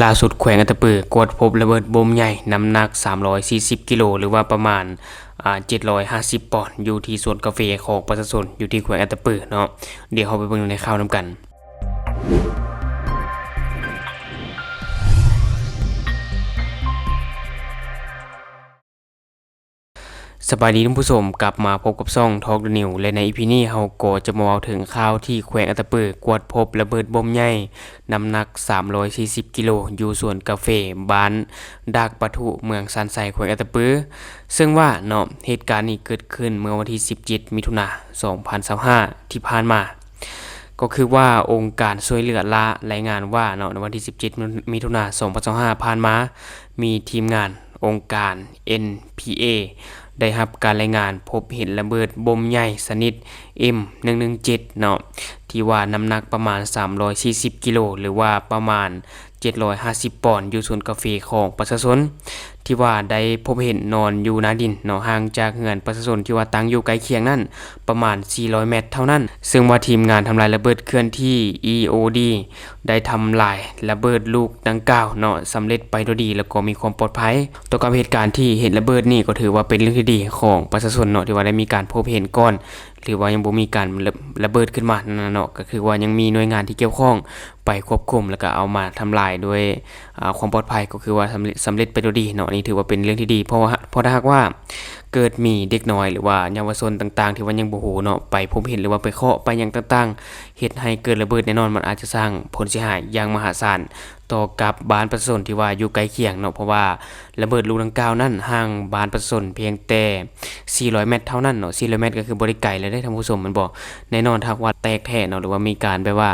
ລ່າສຸດແຂວງອັດຕະປືກວດພົບລະເບີດບົມໃຫຍ່ນ້ຳໜັກສາມຮ້ອຍສີ່ສິບກິໂລ ຫຼືວ່າປະມານ ອາ ເຈັດຮ້ອຍຫ້າສິບປອນ ຢູ່ທີ່ສວນກາເຟຂອງປະຊາຊົນຢູ່ທີ່ແຂວງອັດຕະປືເນາະ. ດຽວເຮົາໄປເບິ່ງໃນຂ່າວນຳກັນ. ສະບາຍດີທ່ານຜູ້ຊົມ, ກັບມາພົບກັບຊ່ອງ Talk the News ແລະ ໃນ ອີ ພີ ນີ້ເຮົາກໍຈະມາເວົ້າເຖິງຂ່າວທີ່ແຂວງອັດຕະປືກວດພົບລະເບີດບົມໃຫຍ່ນ້ຳໜັກສາມຮ້ອຍສີ່ສິບກິໂລ ຢູ່ສວນກາເຟບ້ານດາກປະທຸ ເມືອງຊານໄຊ ແຂວງອັດຕະປື. ເຊິ່ງວ່າເນາະ ເຫດການນີ້ເກີດຂຶ້ນເມື່ອວັນທີສິບເຈັດ ມິຖຸນາ ສອງພັນຊາວຫ້າ ທີ່ຜ່ານມາ. ກໍຄືວ່າອົງການຊ່ວຍເຫຼືອລ້າລາຍງານວ່າເນາະ ໃນວັນທີສິບເຈັດ ມິຖຸນາ ສອງພັນຊາວຫ້າ ຜ່ານມາ ມີທີມງານ ອົງການ ເອັນ ພີ ເອ ໄດ້ຮັບການລາຍງານພົບເຫັນລະເບີດບົມໃຫຍ່ຊະນິດ ເອັມ ໜຶ່ງໜຶ່ງເຈັດ ເນາະ ທີ່ວ່ານ້ຳໜັກປະມານສາມຮ້ອຍສີ່ສິບກິໂລ ຫຼືວ່າປະມານເຈັດຮ້ອຍຫ້າສິບປອນ ຢູ່ສວນກາເຟຂອງປະຊາຊົນ ທີ່ວ່າໄດ້ພົບເຫັນນອນຢູ່ໜ້າດິນເນາະ ຫ່າງຈາກເຮືອນປະຊາຊົນທີ່ວ່າຕັ້ງຢູ່ໃກ້ຄຽງນັ້ນປະມານສີ່ຮ້ອຍແມັດເທົ່ານັ້ນ. ເຊິ່ງວ່າທີມງານທຳລາຍລະເບີດເຄື່ອນທີ່ ອີ ໂອ ດີ ໄດ້ທຳລາຍລະເບີດລູກດັ່ງກ່າວເນາະ ສຳເລັດໄປໂດຍດີ ແລ້ວກໍມີຄວາມປອດໄພ. ຕໍ່ກັບເຫດການທີ່ເຫັນລະເບີດນີ້ ກໍຖືວ່າເປັນເລື່ອງທີ່ດີຂອງປະຊາຊົນເນາະ ທີ່ວ່າໄດ້ມີການພົບເຫັນກ່ອນ ຫຼືວ່າຍັງບໍ່ມີການລະ ລະເບີດຂຶ້ນມານັ້ນນະເນາະ. ກໍຄືວ່າຍັງມີໜ່ວຍງານທີ່ກ່ຽວຂ້ອງໄປຄວບຄຸມ ແລ້ວກໍເອົາມາທຳລາຍດ້ວຍ ອາ ຄວາມປອດໄພ ກໍຄືວ່າສຳເລັດ ສຳເລັດໄປໂດຍດີເນາະ. ອັນນີ້ຖືວ່າເປັນເລື່ອງທີ່ດີ ເພາະວ່າ ເພາະຖ້າຫາກວ່າ ເກີດມີເດັກນ້ອຍ ຫຼືວ່າເຍົາວະຊົນຕ່າງໆ ທີ່ວ່າຍັງບໍ່ຮູ້ເນາະ ໄປພົບເຫັນ ຫຼືວ່າໄປເຄາະ ໄປຫຍັງຕ່າງໆ ເຮັດໃຫ້ເກີດລະເບີດ ແນ່ນອນມັນອາດຈະສ້າງຜົນເສຍຫາຍຢ່າງມະຫາສານຕໍ່ກັບບ້ານປະຊາຊົນທີ່ວ່າຢູ່ໃກ້ຄຽງເນາະ. ເພາະວ່າລະເບີດລູກດັ່ງກ່າວນັ້ນ ຫ່າງບ້ານປະຊາຊົນພຽງແຕ່ສີ່ຮ້ອຍແມັດເທົ່ານັ້ນເນາະ. ສີ່ຮ້ອຍແມັດກໍຄືບໍ່ໄດ້ໄກແລ້ວເດ້ທ່ານຜູ້ຊົມ ແມ່ນບໍ່? ແນ່ນອນ ຖ້າຫາກວ່າແຕກແທ້ເນາະ ຫຼືວ່າມີການແບບວ່າ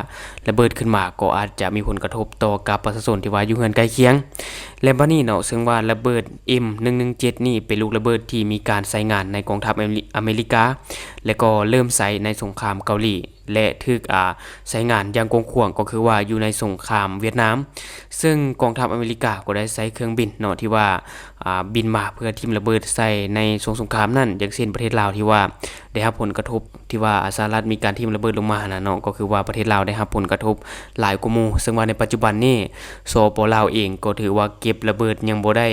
ລະເບີດຂຶ້ນມາ ກໍອາດຈະມີຜົນກະທົບຕໍ່ກັບປະຊາຊົນທີ່ວ່າຢູ່ເຮືອນໃກ້ຄຽງ. ແລະ ບັດນີ້ເນາະ ເຊິ່ງວ່າລະເບີດ ເອັມ ໜຶ່ງໜຶ່ງເຈັດ ນີ້ເປັນລູກລະເບີດທີ່ມີການໃຊ້ງານໃນກອງທັບອາເມລິ ອາເມລິກາ ແລະ ກໍເລີ່ມໃຊ້ໃນສົງຄາມເກົາຫຼີ ແລະ ຖືກ ອາ ໃຊ້ງານຢ່າງກວ້າງຂວາງ ກໍຄືວ່າຢູ່ໃນສົງຄາມຫວຽດນາມ. ເຊິ່ງກອງທັບອາເມລິກາກໍໄດ້ໃຊ້ເຄື່ອງບິນເນາະ ທີ່ວ່າ ອາ ບິນມາເພື່ອຖິ້ມລະເບີດໃສ່ໃນຊ່ວງສົງຄາມນັ້ນ ຢ່າງເຊັ່ນປະເທດລາວ ທີ່ວ່າໄດ້ຮັບຜົນກະທົບ ທີ່ວ່າສະຫະລັດມີການຖິ້ມລະເບີດລົງມາຫັ້ນນະເນາະ ກໍຄືວ່າປະເທດລາວໄດ້ຮັບຜົນກະທົບຫຼາຍກວ່າໝູ່. ເຊິ່ງວ່າໃນປັດຈຸບັນນີ້ ສປ ລາວເອງກໍຖືວ່າເກັບລະເບີດຍັງບໍ່ໄດ້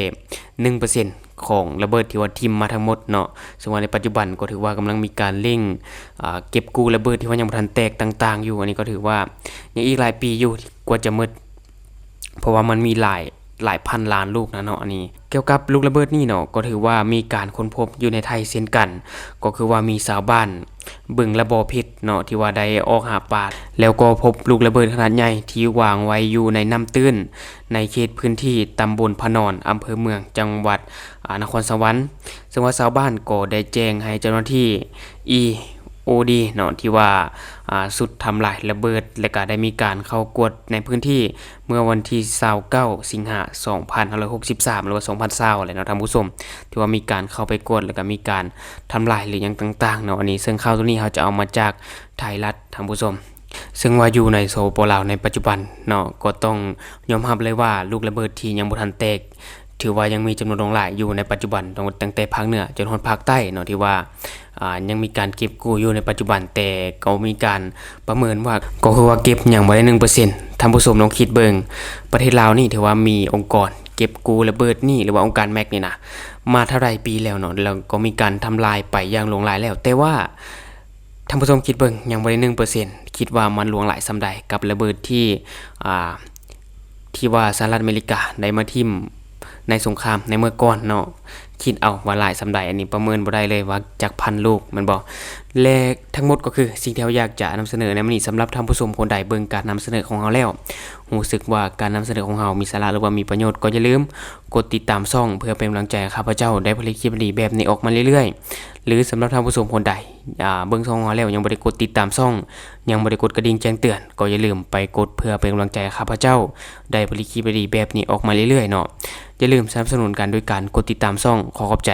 ໜຶ່ງເປີເຊັນຂອງລະເບີດທີ່ວ່າຖິ້ມມາທັງໝົດເນາະ. ເຊິ່ງວ່າໃນປັດຈຸບັນກໍຖືວ່າກຳລັງມີການເລັ່ງ ອາ ເກັບກູ້ລະເບີດທີ່ວ່າຍັງບໍ່ທັນແຕກຕ່າງໆຢູ່. ອັນນີ້ກໍຖືວ່າຍັງອີກຫຼາຍປີຢູ່ກວ່າຈະໝົດ ເພາະວ່າມັນມີຫຼາຍ ຫຼາຍພັນລ້ານລູກນະເນາະ. ອັນນີ້ກ່ຽວກັບລູກລະເບີດນີ້ເນາະ ກໍຖືວ່າມີການຄົ້ນພົບຢູ່ໃນໄທເຊັ່ນກັນ ກໍຄືວ່າມີຊາວບ້ານ ບຶງລະບໍ່ເພັດເນາະ ທີ່ວ່າໄດ້ອອກຫາປາ ແລ້ວກໍພົບລູກລະເບີດຂະໜາດໃຫຍ່ທີ່ວາງໄວ້ຢູ່ໃນນ້ຳຕື້ນ ໃນເຂດພື້ນທີ່ຕຳບົນພະນອນ ອຳເພີເມືອງ ຈັງຫວັດ ອາ ນະຄອນສະຫວັນ. ເຊິ່ງວ່າຊາວບ້ານກໍໄດ້ແຈ້ງໃຫ້ເຈົ້າໜ້າທີ່ ອີ ໂອ ດີ ເນາະ ທີ່ວ່າ ອາ ຊຸດທຳລາຍລະເບີດ ແລະ ກະໄດ້ມີການເຂົ້າກວດໃນພື້ນທີ່ ເມື່ອວັນທີຊາວເກົ້າ ສິງຫາ ສອງພັນຫ້າຮ້ອຍຫົກສິບສາມ ຫຼືວ່າ ສອງພັນຊາວ ແຫຼະເນາະທ່ານຜູ້ຊົມ ທີ່ວ່າມີການເຂົ້າໄປກວດ ແລ້ວກໍມີການທຳລາຍ ຫຼື ຫຍັງຕ່າງໆເນາະ. ອັນນີ້ ເຊິ່ງຂ່າວໂຕນີ້ເຮົາຈະເອົາມາຈາກໄທລັດ ທ່ານຜູ້ຊົມ. ເຊິ່ງວ່າຢູ່ໃນ ສປປ ລາວ ໃນປັດຈຸບັນເນາະ ກໍຕ້ອງຍອມຮັບເລີຍວ່າ ລູກລະເບີດທີ່ຍັງບໍ່ທັນແຕກ ຖືວ່າຍັງມີຈຳນວນຫຼວງຫຼາຍຢູ່ໃນປັດຈຸບັນ ຕັ້ງແຕ່ພາກເໜືອຈົນຮອດພາກໃຕ້ເນາະ ທີ່ວ່າ ອາ ຍັງມີການເກັບກູ້ຢູ່ໃນປັດຈຸບັນ ແຕ່ກໍມີການປະເມີນວ່າ ກໍຄືວ່າເກັບຍັງບໍ່ໄດ້ໜຶ່ງເປີເຊັນ. ທ່ານຜູ້ຊົມລອງຄິດເບິ່ງ ປະເທດລາວນີ້ຖືວ່າມີອົງກອນເກັບກູ້ລະເບີດນີ້ ຫຼືວ່າອົງການ ແມັກ ນີ້ນະ ມາເທົ່າໃດປີແລ້ວເນາະ ແລ້ວກໍມີການທຳລາຍໄປຢ່າງຫຼວງຫຼາຍແລ້ວ ແຕ່ວ່າ ທ່ານຜູ້ຊົມຄິດເບິ່ງ ຍັງບໍ່ໄດ້ໜຶ່ງເປີເຊັນ ຄິດວ່າມັນຫຼວງຫຼາຍສ່ຳໃດກັບລະເບີດທີ່ ອາ ທີ່ວ່າສະຫະລັດອາເມລິກາໄດ້ມາຖິ້ມໃນສົງຄາມໃນເມື່ອກ່ອນເນາະ. ຄິດເອົາວ່າຫຼາຍສ່ຳໃດ ອັນນີ້ປະເມີນບໍ່ໄດ້ເລີຍວ່າຈັກພັນລູກ ແມ່ນບໍ່? ແລະ ທັງໝົດກໍຄືສິ່ງທີ່ເຮົາຢາກຈະນຳສະເໜີໃນມື້ນີ້. ສຳລັບທ່ານຜູ້ຊົມຄົນໃດເບິ່ງການນຳສະເໜີຂອງເຮົາແລ້ວ ຮູ້ສຶກວ່າການນຳສະເໜີຂອງເຮົາມີສາລະ ຫຼືວ່າມີປະໂຫຍດ ກໍຢ່າລືມກົດຕິດຕາມຊ່ອງ ເພື່ອເປັນກຳລັງໃຈໃຫ້ຂ້າພະເຈົ້າໄດ້ຜະລິດຄລິບດີໆແບບນີ້ອອກມາເລື້ອຍໆ. ຫຼື ສຳລັບທ່ານຜູ້ຊົມຄົນໃດ ອາ ເບິ່ງຊ່ອງຂອງເຮົາແລ້ວ ຍັງບໍ່ໄດ້ກົດຕິດຕາມຊ່ອງ ຍັງບໍ່ໄດ້ກົດກະດິ່ງແຈ້ງເຕືອນ ກໍຢ່າລືມໄປກົດເພື່ອເປັນກຳລັງໃຈໃຫ້ຂ້າພະເຈົ້າໄດ້ຜະລິດຄລິບດີໆແບບນີ້ອອກມາເລື້ອຍໆເນາະ. ຢ່າລືມສະໜັບສະໜູນກັນໂດຍການກົດຕິດຕາມຊ່ອງ. ຂໍຂອບໃຈ.